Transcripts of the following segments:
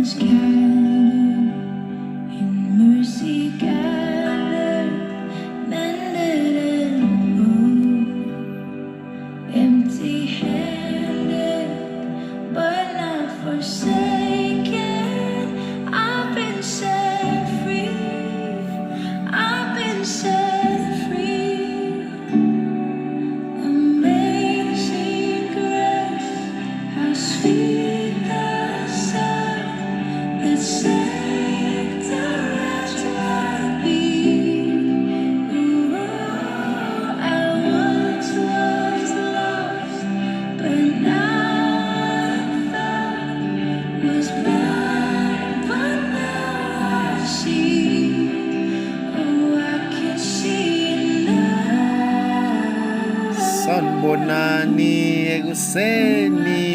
Scattered, in mercy gathered, mended and whole, empty-handed, but not forsaken. I've been set free. I've been set free. Amazing grace, how sweet the sound that saved a wretch like me. Ooh, I once was lost, but now I'm found. Was blind, but now I see. Oh, I can see it now. Sanibonani ekuseni.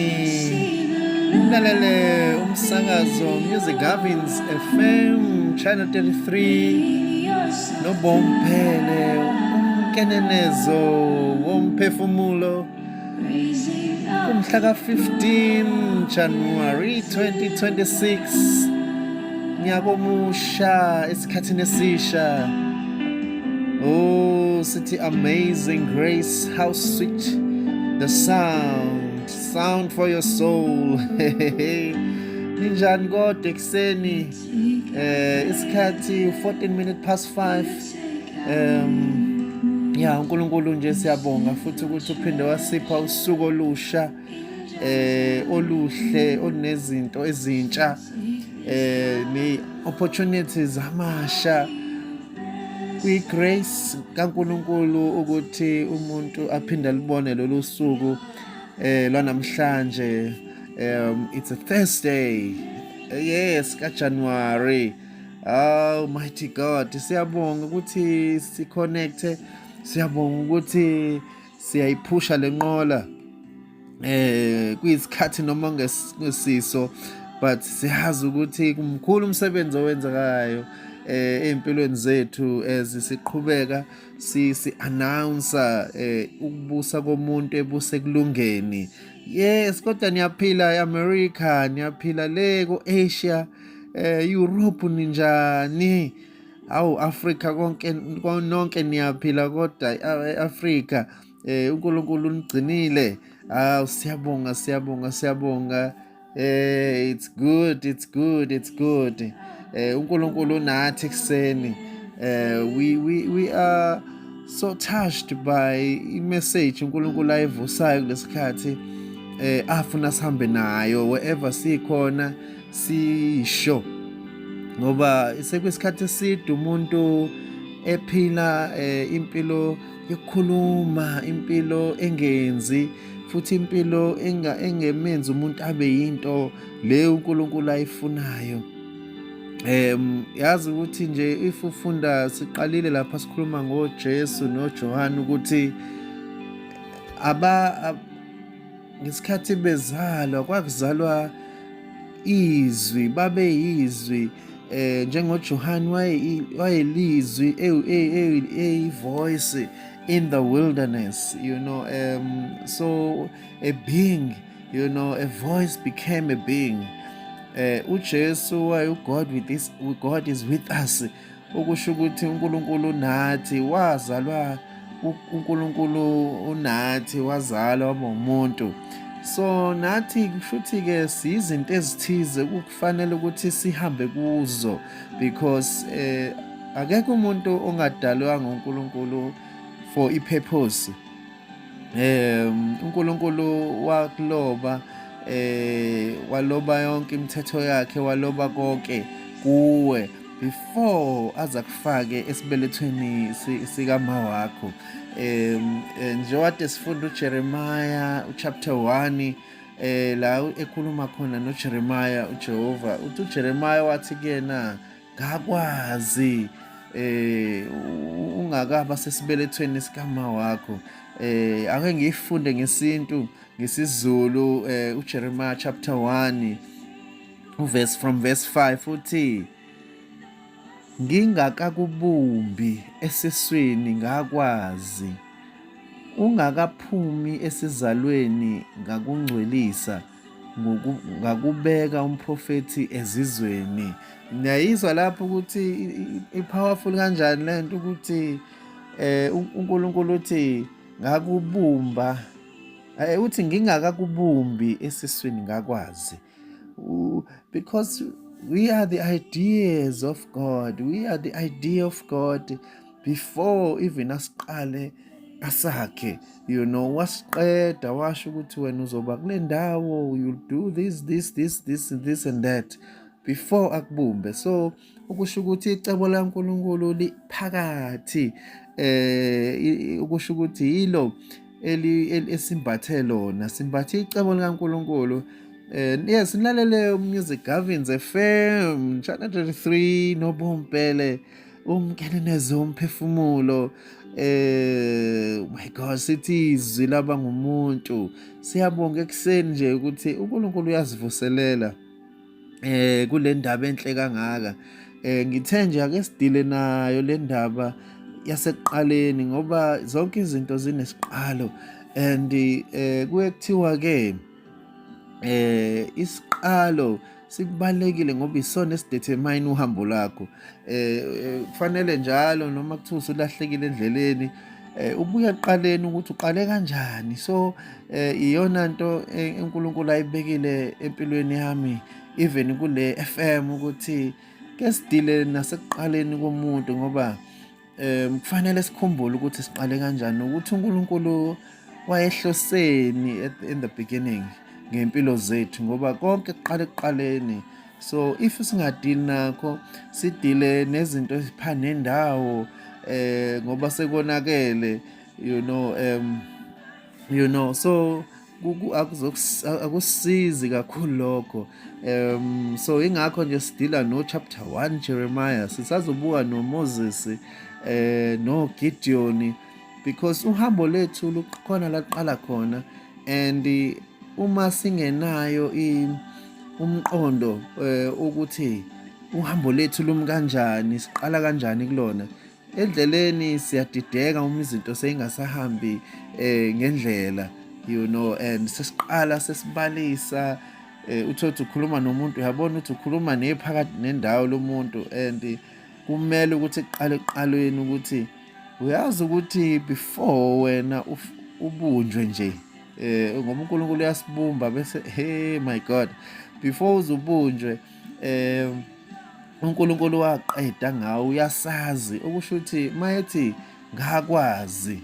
Nilalele umsakazo Music Gavins FM Channel 33 noBomphele umkenenezo womphefumulo kumhla ka-15 January 2026, nyaka omusha, esikhathini esisha. Oh, sithi amazing grace, how sweet the sound, sound for your soul. Ninjani kodwa ekuseni? Isikhathi 14 minutes past 5. Ya, uNkulunkulu nje siyabonga futhi ukuthi uphinde wasipha usuku olusha, oluhle, olunezinto ezintsha, ne opportunities amasha kwi-grace kaNkulunkulu ukuthi umuntu aphinde alibone lolu suku lwanamhlanje. It's a Thursday, yes, kaJanuary. Oh mighty God, siyabonga ukuthi si-connect, siyabonga ukuthi siyayiphusha lenqola kuyisikhathi noma ngesiso, but siyazi ukuthi kumkhulu umsebenzi owenzekayo ey'mpilweni zethu as siqhubeka si announce ukubusa komuntu ebuse kulungeni. Yes, kodwa niyaphila eAmerica, niyaphila le ku-Asia, Europe, ninjani? Awu Africa, konke nonke niyaphila kodwa eAfrica? uNkulunkulu unigcinile. Awu, siyabonga, siyabonga, siyabonga. It's good, it's good, it's good. uNkulunkulu unathi ekseni. We are so touched by i-message uNkulunkulu ayivusayo kulesikhathi, afuna sihambe nayo wherever sikhona, sisho ngoba sekuyisikhathi eside umuntu ephila impilo yokukhuluma, impilo engenzi, futhi impilo engemenzi umuntu abe yinto le uNkulunkulu ayifunayo. Yazi ukuthi nje if ufunda, siqalile lapha sikhuluma ngoJesu noJohn ukuthi aba ngesikhathi bezalwa kwakuzalwa izwi, babe yizwi, njengoJohn wayelizwi, a voice in the wilderness. So a being, a voice became a being. uJesu waye God with this, God is with us, okusho ukuthi uNkulunkulu unathi. Wazalwa uNkulunkulu unathi, wazalwa waba umuntu. So nathi kushuthi ke siyizinto ezithize kufanele ukuthi sihambe kuzo, because akekho umuntu ongadalwanga uNkulunkulu for i-purpose. uNkulunkulu wakuloba, waloba yonke imithetho yakhe, waloba konke kuwe before aza kufake esibelethweni sikama wakho. Nje wade sifunda uJeremiah uchapter 1, la ekhuluma khona noJeremiah uJehova, uthi uJeremiah wathi kuyena, "Ngakwazi ungakaba sesibelethweni sikama wakho." Ake ngiyifunde ngesintu, ngesiZulu, uJeremiah chapter 1 uverse from verse 5, uthi, "Ngingakakubumbi esiswini ngakwazi, ungakaphumi esizalweni ngakungcwelisa." Ngakubeka umprofethi ezizweni. Niyayizwa lapho ukuthi i-powerful kanjani lento ukuthi uNkulunkulu uthi ngakubumba, uthi ngingakakubumbi esiswini ngakwazi, because we are the ideas of God, we are the idea of God before even asiqale asakhe, wasiqeda washo ukuthi wena uzoba kule ndawo, you'll do this, this, this, this, this and that before akubumbe. So ukusho ukuthi icebo laNkulunkulu liphakathi, ukusho ukuthi yilo eli esimbathe lona, simbathe icebo likaNkulunkulu. Yes, nilalele Music Gavins FM channel 33 noBompele umkenenezo umphefumulo. My God, sithi izwi laba ngumuntu. Siyabonga ekuseni nje ukuthi uNkulunkulu uyasivuselela kule ndaba enhle kangaka. Ngithe nje ake sidile nayo le ndaba yasekuqaleni ngoba zonke izinto zinesiqalo, and kuye kuthiwa ke isiqalo sikubalekile ngoba isona esidetermine uhambo lwakho. Kufanele njalo noma kuthiwa usulahlekile endleleni, ubuya ekuqaleni ukuthi uqale kanjani. So iyona nto uNkulunkulu ayibekile empilweni yami, even kule FM, ukuthi ke sidile nasekuqaleni komuntu ngoba kufanele sikhumbule ukuthi siqale kanjani, ukuthi uNkulunkulu wayehloseni in the beginning ngempilo zethu, ngoba konke kuqala ekuqaleni. So if singadili nakho, sidile nezinto ezipha nendawo ngoba sekonakele, so akusizi kakhulu lokho. So ingakho nje sidila no chapter 1 Jeremiah, sisazobuka no Moses no Gideon, because uhambo lethu lukhona laqala khona, and uma singenayo umqondo ukuthi uhambo lethu lumi kanjani, siqala kanjani kulona, endleleni siyadideka uma izinto seyingasahambi ngendlela, and sesiqala sesibalisa, uthothi ukhuluma nomuntu, uyabona ukuthi ukhuluma nephakathi nendawo lomuntu, and kumele ukuthi kuqale ekuqaleni ukuthi uyazi ukuthi before wena ubunjwe nje, ngoba uNkulunkulu uyasibumba bese, hey my God, before uzubunjwe, uNkulunkulu waqeda ngawo, uyasazi. Okusho ukuthi mayethi ngakwazi,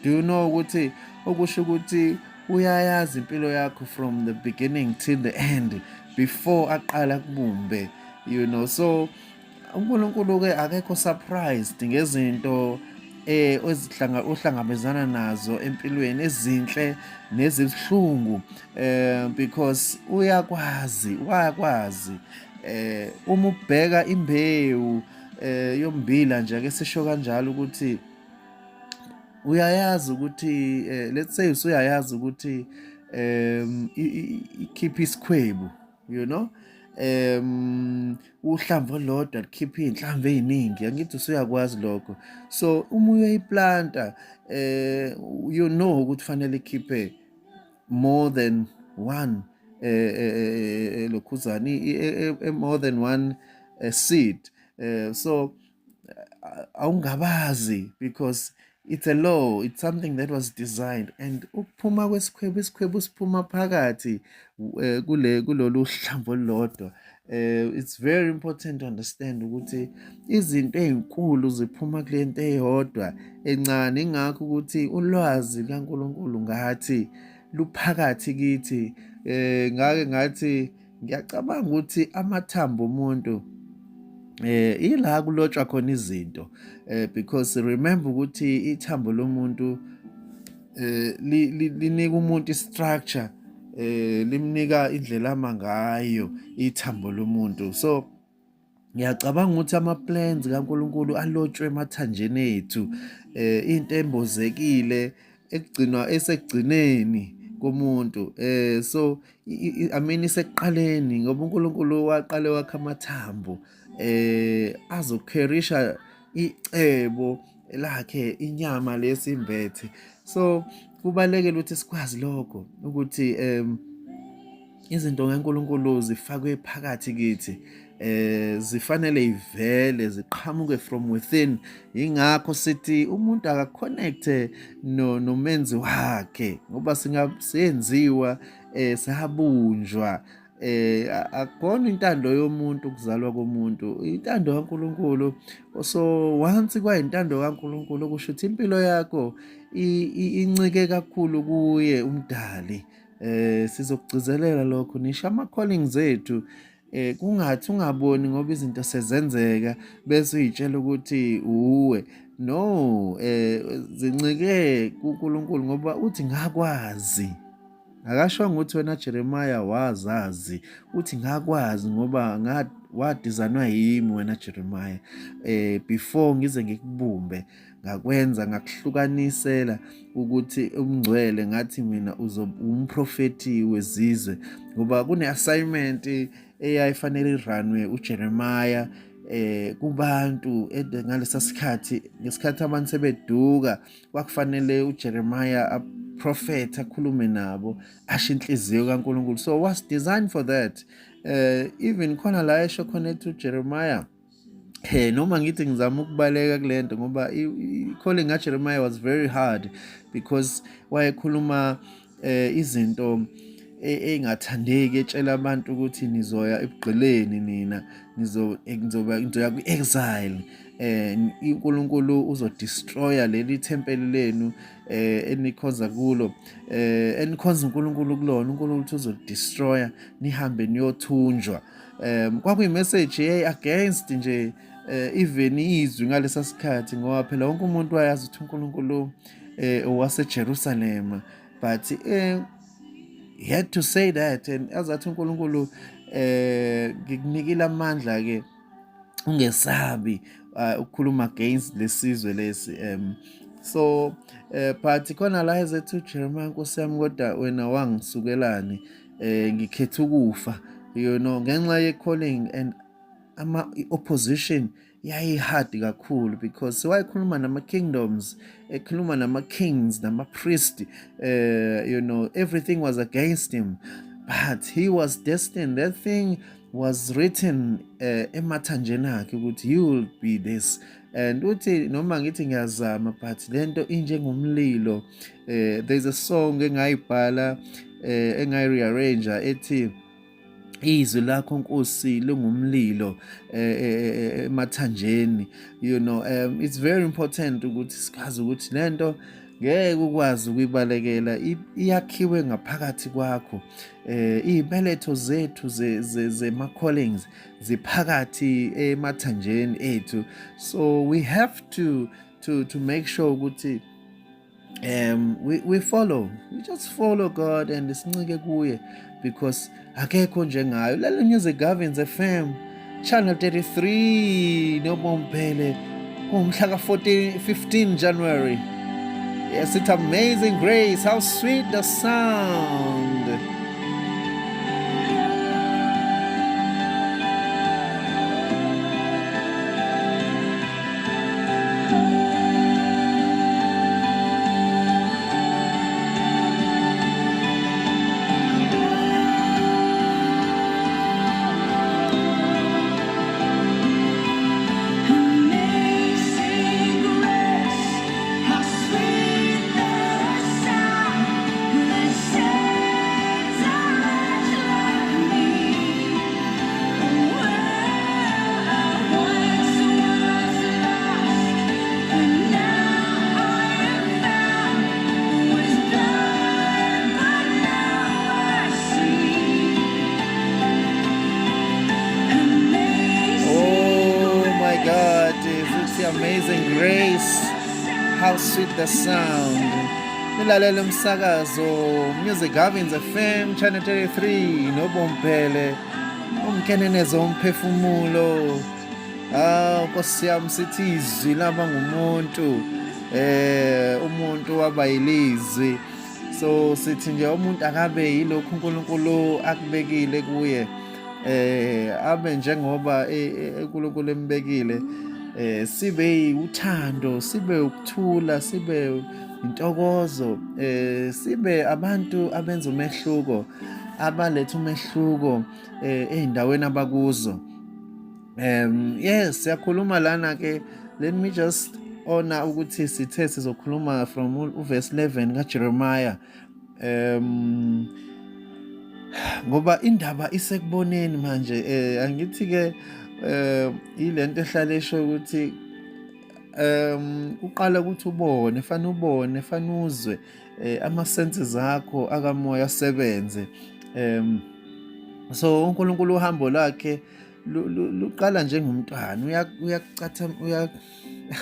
do you know ukuthi okusho ukuthi uyayazi impilo yakho from the beginning till the end before aqala kubumbe? So uNkulunkulu ke akekho surprised ngezinto ezihlanga ohlangabezana nazo empilweni, ezinhle nezibuhlungu, because uyakwazi, uyakwazi. Uma ubheka imbewu yombila nje, ake sisho kanjalo, ukuthi uyayazi ukuthi, let's say usuyayazi ukuthi ikhipha isikhwebu, uhlamvu olulodwa likhipha iy'nhlamvu ey'ningi, angithi usuyakwazi lokho? So uma uyoyiplanta, you know ukuthi fanele ikhiphe more than one lokhuzana, more than one seed. So awungabazi because it's a law, it's something that was designed, and ukuphuma kwesikhwebu, isikhwebu siphuma phakathi kule kulolu hlamvu olulodwa. It's very important to understand ukuthi izinto ey'nkulu ziphuma kule nto eyodwa encane. Ingakho ukuthi ulwazi likaNkulunkulu ngathi luphakathi kithi. Ngake ngathi ngiyacabanga ukuthi amathambo omuntu ila kulotshwa khona izinto, because remember ukuthi ithambo lomuntu linika umuntu istructure, limnika indlela ama ngayo ithambo lomuntu. So ngiyacabanga ukuthi ama-plans kaNkulunkulu alotshwe emathanjeni ethu, into embozekile ekugcinwa esekugcineni komuntu. So I mean, isekuqaleni, ngoba uNkulunkulu waqale wakha amathambo azokherisha icebo lakhe, inyama lesimbethe. So kubalekile ukuthi sikwazi lokho ukuthi Izinto kaNkulunkulu zifakwe phakathi kithi, zifanele ivele ziqhamuke from within. Ingakho sithi umuntu akaconnecte no nomenzi wakhe, ngoba singasenziwa, sabunjwa, akukona intando yomuntu ukuzalwa komuntu, intando kaNkulunkulu. So once kwayintando kaNkulunkulu, kusho ukuthi impilo yakho incike kakhulu kuye umdali. Sizokugcizelela lokho nisho ama callings ethu, kungathi ungaboni ngoba izinto sezenzeka bese uyitshela ukuthi uwe. No, zincike kuNkulunkulu, ngoba uthi ngakwazi. Akashongo ukuthi wena Jeremiah wazazi, uthi ngakwazi ngoba wadizanwa yimi wena Jeremiah, before ngize ngikubumbe, ngakwenza, ngakuhlukanisela ukuthi umngcwele, ngathi mina uzoba umprofeti wezizwe, ngoba kune-assignment eyayifanele iranwe uJeremiah kubantu ngalesa sikhathi. Ngesikhathi abantu sebeduka, kwakufanele uJeremiah aprofethe, akhulume nabo, asho inhliziyo kaNkulunkulu. So was designed for that. Even khona la esho khona ethi uJeremiah, he, noma ngithi ngizama ukubaleka kulento, ngoba i-calling kaJeremiah was very hard because wayekhuluma izinto engathandeki, etshela abantu ukuthi nizoya ebugqileni, nina nizoba nizoya kwi-exile, uNkulunkulu uzodestroya leli thempeli lenu enikhonza kulo, enikhonza uNkulunkulu kulona, uNkulunkulu uthi uzodestroya, nihambe niyothunjwa. Kwakuyi-message hey against nje even izwi ngalesa sikhathi, ngoba phela wonke umuntu wayazi ukuthi uNkulunkulu owaseJerusalem, but he had to say that. And azathi uNkulunkulu, ngikunikile amandla ke, ungesabi ukukhuluma against lesizwe lesi. So but khona la ezethu Jeremiah, Nkosi yami, kodwa wena wangisukelani? Ngikhetha ukufa ngenxa ye calling. And ama opposition yayi-hard kakhulu because wayekhuluma nama-kingdoms, ekhuluma nama-kings, nama-priest, everything was against him, but he was destined. That thing was written emathanjeni akhe ukuthi you will be this. And uthi noma ngithi ngiyazama, but lento injengomlilo. There's a song engayibhala, engayi-rearrange, ethi izwi lakho Nkosi lingumlilo emathanjeni. It's very important ukuthi sikwazi ukuthi lento ngeke ukwazi ukuyibalekela, iyakhiwe ngaphakathi kwakho. Izibeletho zethu zema callings ziphakathi emathanjeni ethu, so we have to make sure ukuthi we follow, we just follow God and sincike kuye, because akekho njengayo. Lelo Music Gavins FM Channel 33 noBombele, kumhla ka 14 15 January. Yes, it's amazing grace, how sweet the sound. Amazing grace, how sweet the sound that saved a wretch like me. Well, I once was lost, but now I am found. Was blind, but now I see. Amazing Oh my grace, God, how it's amazing sweet grace, the sound how sweet the that sound. saved Nilalela umsakazo Music Gavins FM Channel 33 noBombele, umkenenezo umphefumulo. Ah, Nkosi yami, sithi izwi laba ngumuntu, umuntu waba yilizwi. So sithi nje umuntu akabe yilokhu uNkulunkulu akubekile kuye, abe njengoba uNkulunkulu embekile, sibe uthando, sibe ukuthula, sibe intokozo, sibe abantu abenza umehluko. abaletha umehluko ey'ndaweni abakuzo. Yes, siyakhuluma lana ke. Let me just honor ukuthi sithe sizokhuluma from uverse 11 kaJeremiah. Ngoba indaba isekuboneni manje, angithi ke ilento ehlale esho ukuthi uqala ukuthi ubone, fanele ubone, fanele uzwe, ama senses akho akamoya asebenze. So uNkulunkulu uhambo lwakhe luqala njengomntwana, uyakucatha, uya,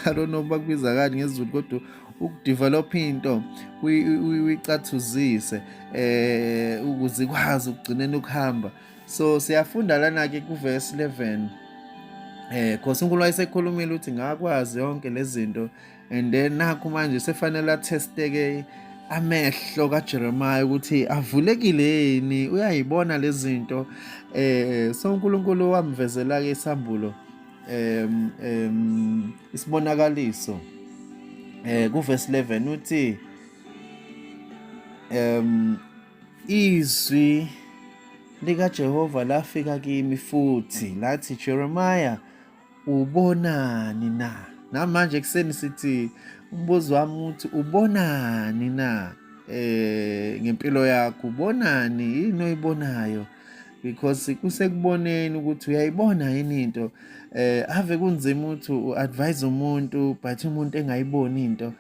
I don't know bakubiza kani ngesiZulu, kodwa ukudevelop into uyicathuzise ukuze ikwazi ukugcineni ukuhamba. So siyafunda lana ke kuverse 11, cause uNkulunkulu wayesekhulumile ukuthi ngakwazi yonke lezi zinto, and then nakho manje sefanele atesteke amehlo kaJeremiah ukuthi avulekile yini, uyayibona lezi zinto. So uNkulunkulu wamvezela ke isambulo, isibonakaliso kuverse 11, uthi izwi likaJehova lafika kimi futhi lathi, "Jeremiah, ubonani na?" Namanje ekuseni sithi umbuzo wami uthi, ubonani na ngempilo yakho? Ubonani? Yini oyibonayo? Because kusekuboneni ukuthi uyayibona yini into. Ave kunzima ukuthi u-advise umuntu but umuntu engayiboni into,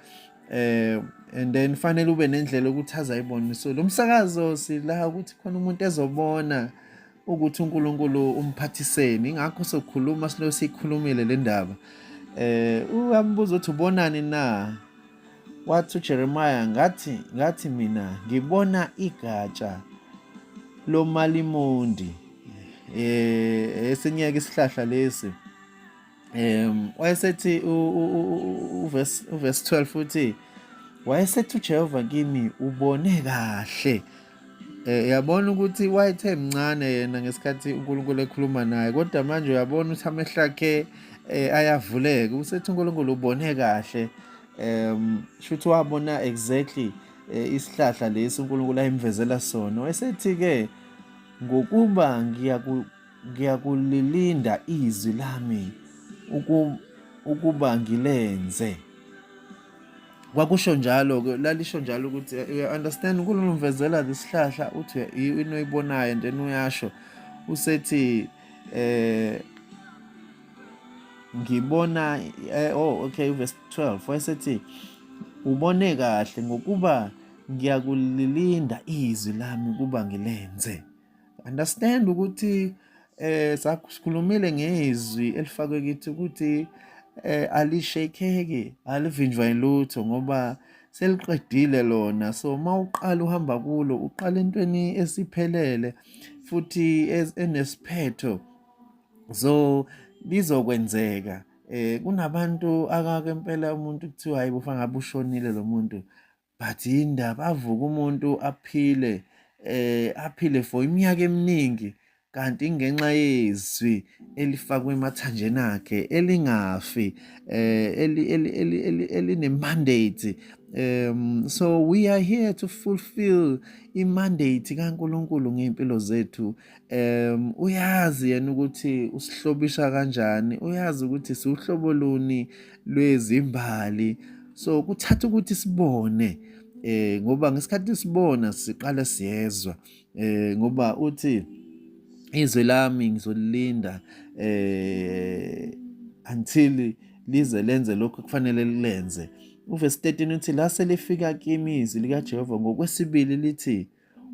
and then fanele ube nendlela ukuthi azayibone. So lo msakazo sila ukuthi khona umuntu ezobona ukuthi uNkulunkulu umphathiseni, ingakho sokhuluma, silo sikhulumile le ndaba. Uyambuza ukuthi, "Ubonani na?" Wathi uJeremiah, Ngathi mina ngibona igatsha lomalimondi," esenyeke isihlahla lesi. Wayesethi uverse 12 uthi, wayesethi uJehova kimi, "Ubone kahle." Yabona ukuthi wayethe mncane yena ngesikhathi uNkulunkulu ekhuluma naye, kodwa manje uyabona ukuthi amehlo akhe ayavuleka. Usethi uNkulunkulu, "Ubone kahle." Shuthi wabona exactly isihlahla lesi uNkulunkulu ayimvezela sona. Wayesethi ke, "Ngokuba ngiyakulilinda izwi lami ukuba ngilenze." Kwakusho njalo ke, lalisho njalo ukuthi you understand, uNkulunkulu umvezela lesihlahla, uthi into oyibonayo, and then uyasho usethi ngibona oh okay, verse 12, wayesethi, "Ubone kahle, ngokuba ngiyakulilinda izwi lami kuba ngilenze." Understand ukuthi sakhulumile ngezwi elifakwe kithi ukuthi alishakeki, alivinjwa ilutho, ngoba seliqedile lona. So mawuqala uhamba kulo, uqala entweni esiphelele futhi enesiphetho, so lizokwenzeka. Kunabantu akake impela umuntu kuthiwa hayi, bufa ngabe ushonile lo muntu, but indaba avuka umuntu aphile, aphile for iminyaka eminingi, kanti ingenxa yezwi elifakwe emathanjeni akhe elingafi, eline mandate. So we are here to fulfill imandate kaNkuluNkulu ngempilo zethu. Uyazi yena ukuthi usihlobisha kanjani, uyazi ukuthi siuhlobo luni lwezimbali, so kuthatha ukuthi sibone, ngoba ngesikhathi sibona siqala siyezwa, ngoba uthi, "Izwi lami ngizolilinda until lize lenze lokho kufanele lilenze." Uverse 13 uthi, lase lifika kimi izwi likaJehova ngokwesibili lithi,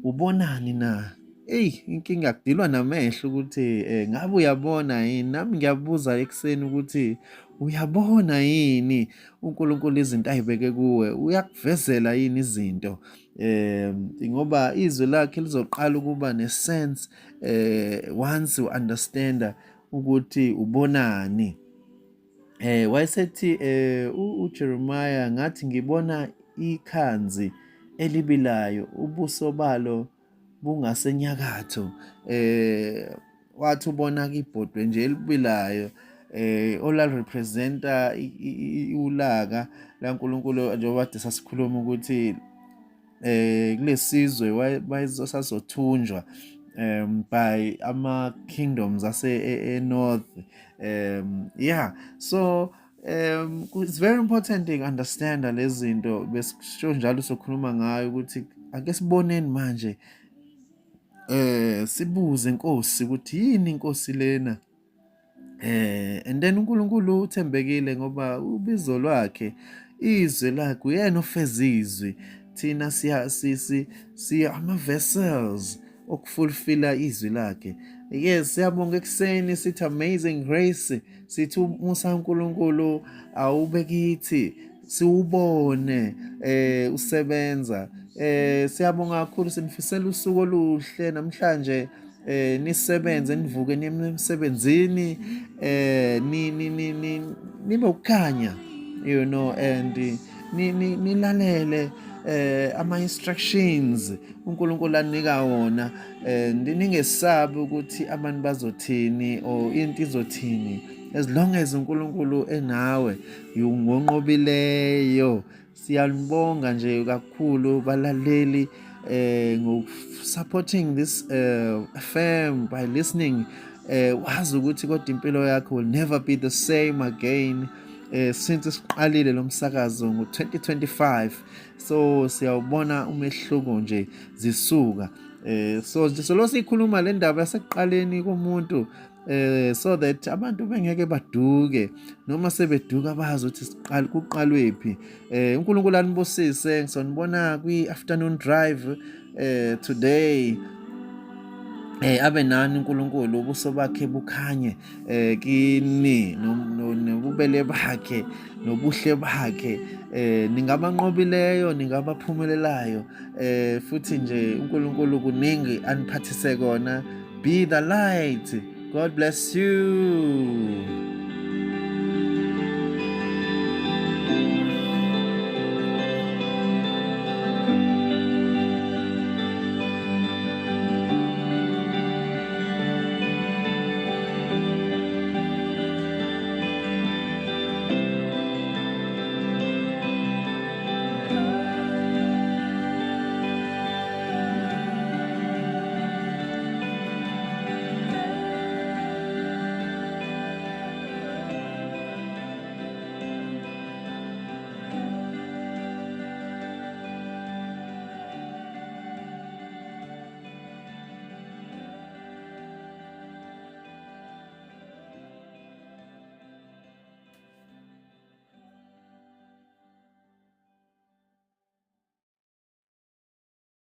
"Ubonani na?" Eyi, inkinga kudilwa namehlo ukuthi ngabe uyabona yini. Nami ngiyabuza ekuseni ukuthi uyabona yini uNkulunkulu izinto ayibeke kuwe? Uyakuvezela yini izinto? Ngoba izwi lakhe lizoqala ukuba ne-sense once you understand ukuthi ubonani. Wayesethi uJeremiah, ngathi ngibona ikhanzi elibilayo, ubuso balo bungasenyakatho. Wathi ubona ibhodwe nje elibilayo olalirepresenta ulaka laNkulunkulu, njengoba kade sasikhuluma ukuthi Kulesizwe bayizosazothunjwa by ama kingdoms ase e, e north. Yeah, so it's very important to understand lezi zinto besisho njalo, sokhuluma ngayo ukuthi ake siboneni manje, sibuze inkosi ukuthi yini inkosi lena. And then uNkulunkulu uthembekile ngoba ubizo lwakhe, izwi lakhe, uyena ofeza izwi. Thina siya si si si ama vessels okufulfilla izwi lakhe. Yes, siyabonga ekuseni, sithi amazing grace, sithi umusa uNkulunkulu awube kithi, siwubone usebenza. Siyabonga kakhulu, sinifisela usuku oluhle namhlanje. Nisebenze, nivuke niye emsebenzini, ni ni ni nibe ukukhanya and nilalele ama instructions uNkulunkulu anika wona, ningesabi ukuthi abantu bazothini or into izothini. As long as uNkulunkulu enawe, ungonqobileyo. Siyalibonga nje kakhulu balaleli ngoku supporting this FM by listening. Wazi ukuthi kodwa impilo yakho will never be the same again since siqalile lo msakazo ngo-2025. So siyawubona umehluko nje zisuka. So nje solo sikhuluma le ndaba yasekuqaleni komuntu, so that abantu bengeke baduke, noma sebeduka bazi ukuthi siqala kuqalwephi. UNkulunkulu anibusise. Ngisonibona kwi afternoon drive today. Abe nani uNkulunkulu, ubuso bakhe bukhanye kini, nobubele bakhe nobuhle bakhe. Ningabanqobileyo, ningabaphumelelayo, futhi nje uNkulunkulu kuningi aniphathise kona. Be the light. God bless you.